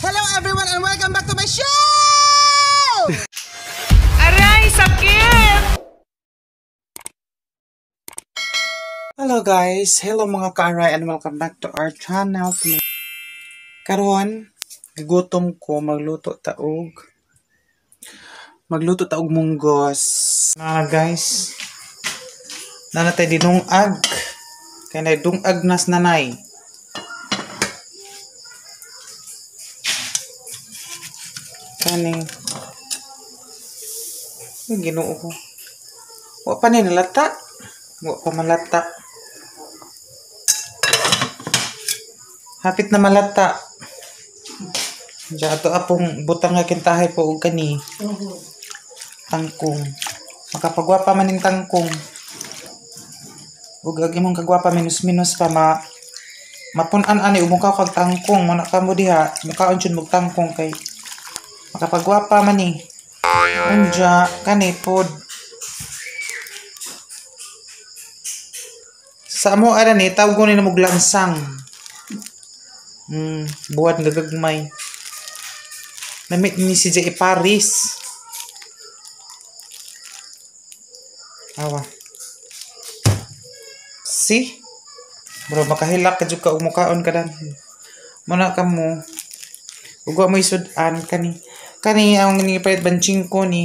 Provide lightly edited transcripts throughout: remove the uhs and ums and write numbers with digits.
Hello everyone and welcome back to my show! Aray, sakit! Hello guys! Hello mga kaaray and welcome back to our channel. Karon, gigutom ko magluto taog munggos. Na guys, nanatay dinungag. Kaya na dungag nas nanay. Kani. Ay, Ginoo ko. Wa pa ni nalata. Wa pa malata. Hapit na malata. Diya ato apong butang nga kintahay po og kani. Tangkong. Makapagwapa man ning tangkong. Ug ag imong kagwapa minus-minus pa ma mapun-an ani ug mukha kag tangkong mo na kamo diha mukaon jud mog tangkong kay makapagwapa man ni. Unja kani pod. Sa amo ara ni tawgon ni mog lansang. Buhat nga gagmay. Namit ni si Jay Paris. Awa. See? Bro, makahilak ka jud ka og mukaon ka dan. Muna ka mo. Ug wa mo isud-an kani. Kani ang gipalit banching ko ni.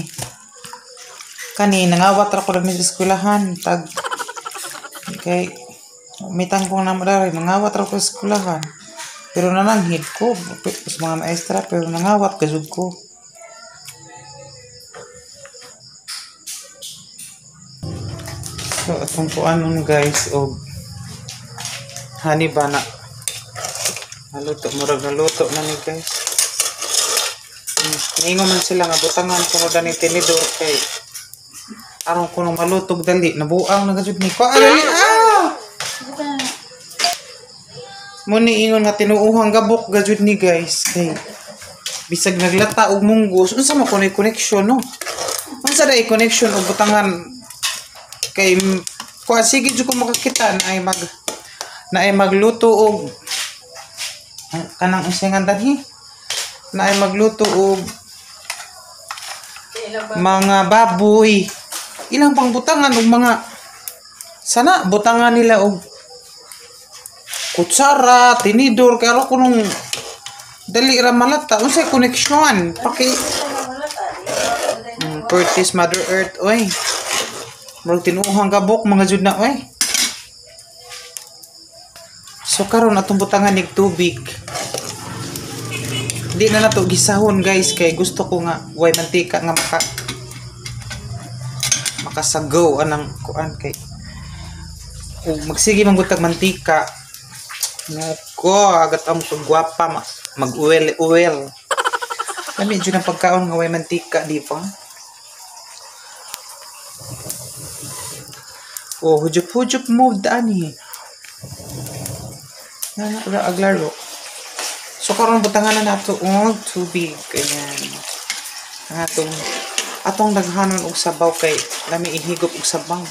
Kani nangawat ra ko sa eskwelahan tag kay may tangkong na mo dari nangawat ra ko sa eskwelahan. Pero nananghid ko sa mga maestra pero nangawat ka jud ko. So atong kuanon guys og honey ba na naluto, murag naluto na ni guys. Ningon man sila nga butangan kuno dani tinidor kay aron kuno malutog dali nabuang na gajud ni ko. Ah! Mo ni ingon nga tinuuhang gabok gajud ni guys kay bisag naglata og munggos unsa man kuno connection no? Unsa dai connection og butangan kay kuan sige jud ko makakita na ay magluto og kanang unsay nga danhi na ay magluto og mga baboy ilang pang butangan og mga sana butangan nila og kutsara, tinidor kay aro kunong dali ra malata unsay connection paki Curtis Mother Earth oy. Murag tinuuhang gabok mga jud na oy. So karon atong butangan nig tubig. Di na nato gisahon guys kay gusto ko nga way mantika nga makasagaw anang kuan kay ug magsige man gud tag mantika. Nako agat ang kagwapa mag-uwel-uwel. Lami jud ang pagkaon nga way mantika di ba? Oh, hujup-hujup move dani. Nana ra aglaro. So karon butangan na nato og tubig. Ayan. Ang atong daghanon og sabaw kay lami ihigop og sabaw.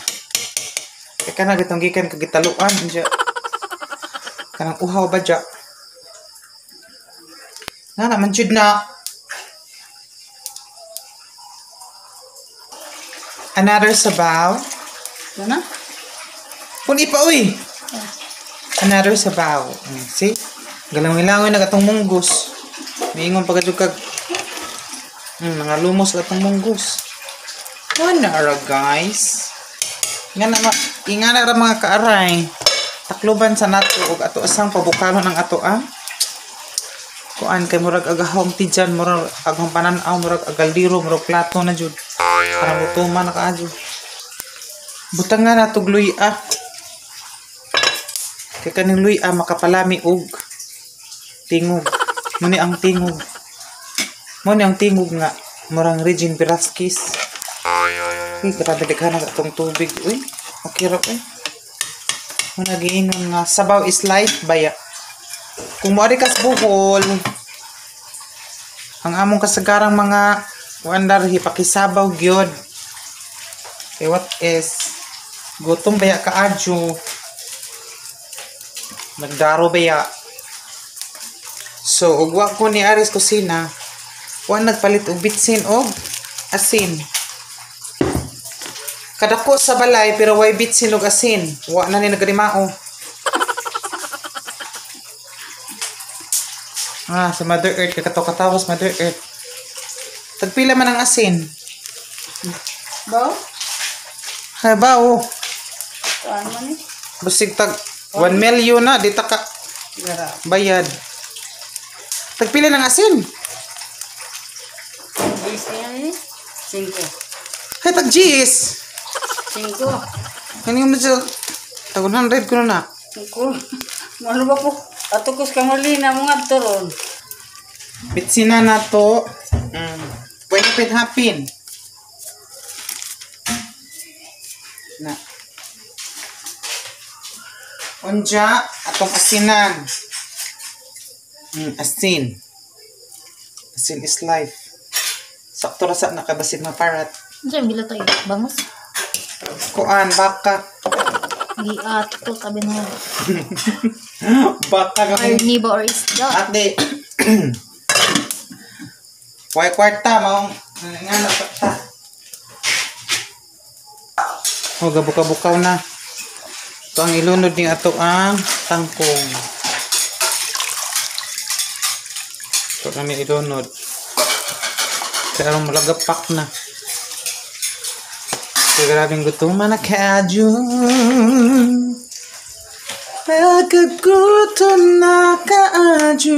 Kay kana gitong gikan kag gitaluan unja. Kanang uhaw ba dya? Nana man jud na. Another sabaw. Ano? Puni pa uy. Another sabaw. See? Galangoy-langoy na katong munggos. Miingon pa kadyo kag mga lumos katong munggos. Wala ra guys. Nga na ingana ra mga kaaray. Takloban sa nato og ato asang pabukalon ang ato ah. Kuan kay murag agahong tijan, murag agahong panan-aw, murag agaldiro, murag plato na jud. Para mutuman na kaadyo. Butang nga na tog luya. Kay kaning luya makapalami og tingog. Muni ang tingog. Muni ang tingog nga murang Regine Velasquez. Uy, grabe daghan na atong tubig. Uy, okay ra uy. Muna giingon nga sabaw is life baya. Kung moari kas Bohol, ang among kasagarang mga kuan darhi pakisabaw gyud. Kay what is gutom baya kaadyo. Nagdaro baya. So ug wa ko ni Aris kusina, wa nagpalit og bitsin og asin. Kadako sa balay pero way bitsin og asin. Wa na ni nagrimao. Ah, sa Mother Earth kakato-katawas Mother Earth. Tagpila man ang asin? Baw? Hay baw. Kuan man ni? Basig tag 1 million na di ta ka bayad. Tagpila ng asin? Gis niya ni? 5. Hay tag gis. 5. Kani mo siya tag 100 kuno na. 5. Malo ba po? Ato ko sa kamalina mga turon. Bitsina na to. Pwede pin hapin. Na. Unja atong asinan. Asin. Asin is life. Sakto ra sa nakabasid maparat. Unsa yung bila tayo? Bangos? Kuan baka. Giato tabi na. Baka ka Or niba or isda. Ate. Way kwarta maong nga na ta. Oh, gabuka-bukaw na. Ito ang ilunod ni ato ang tangkong. Ito kami ilunod. Kaya malagapak na. Kaya grabing gutom na kaadyo. Nakagutom na kaadyo.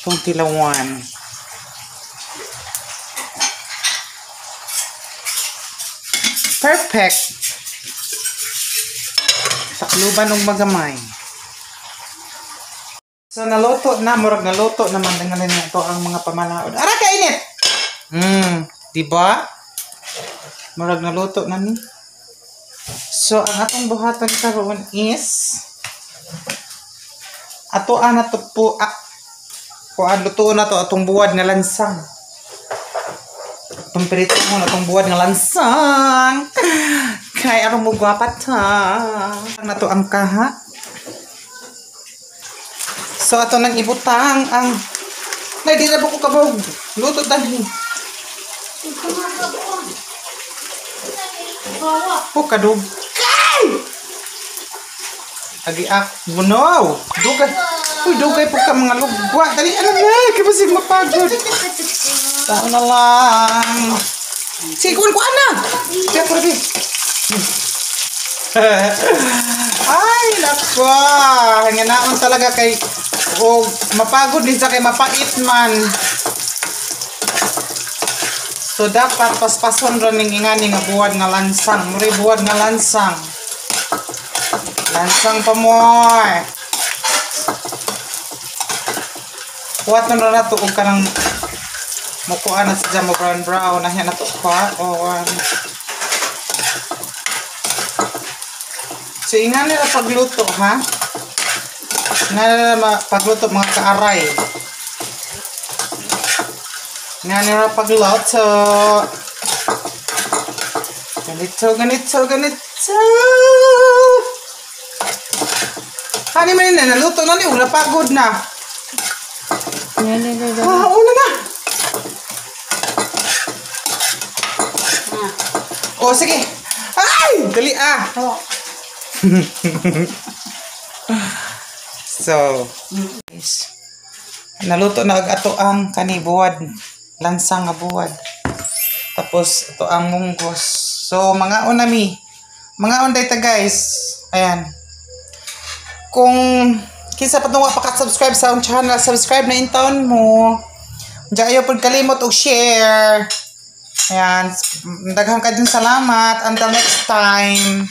Itong tilawan. Perfect. Takluban og magamay. So naluto na, murag naluto naman dangalan na ito ang mga pamalaod. Ara kainit. Di ba? Murag naluto na ni. So ang atong buhaton karon is ato ana to po kuan lutuon na to atong buwad nga lansang. Atong pirito mo na atong buwad nga lansang. Kay aron mo gwapa ta. Na to ang kaha. So ato nang ibutang ang nay di na ko kabog. Luto danhi. Po kadug. Kay! Agi ak bunaw. Dugay. Uy, dugay po ka mga lugwa. Dali ano na, kay basig mapagod. Tao na lang. Sige, kuan kuan na. Kaya ko rin. Ay, nako. Hanganaon talaga kay o mapagod din sa kay mapait man. So dapat paspason ra ning ingani nga buwad nga lansang. Muri buwad nga lansang. Lansang pa more. Kuwat na na to og kanang mukuha na sa mo brown brown na na to kwa o So ingani ra pagluto ha. Ingani ra pagluto mga kaaray. Ingani ra pagluto. Ganito ganito ganito. Hani man na naluto na ni ug napagod na. Ah, una na. Oh, sige. Ay, dali ah. So, guys, naluto na og ato ang kani buwad, lansang nga buwad. Tapos ato ang munggos. So, mga una mi. Mga unday ta guys. Ayan. Kung kinsa pa tungwa pa ka-subscribe sa akong channel, subscribe na intaon mo. Diya ayaw pud kalimot og share. Ayan, daghang ka din salamat. Until next time.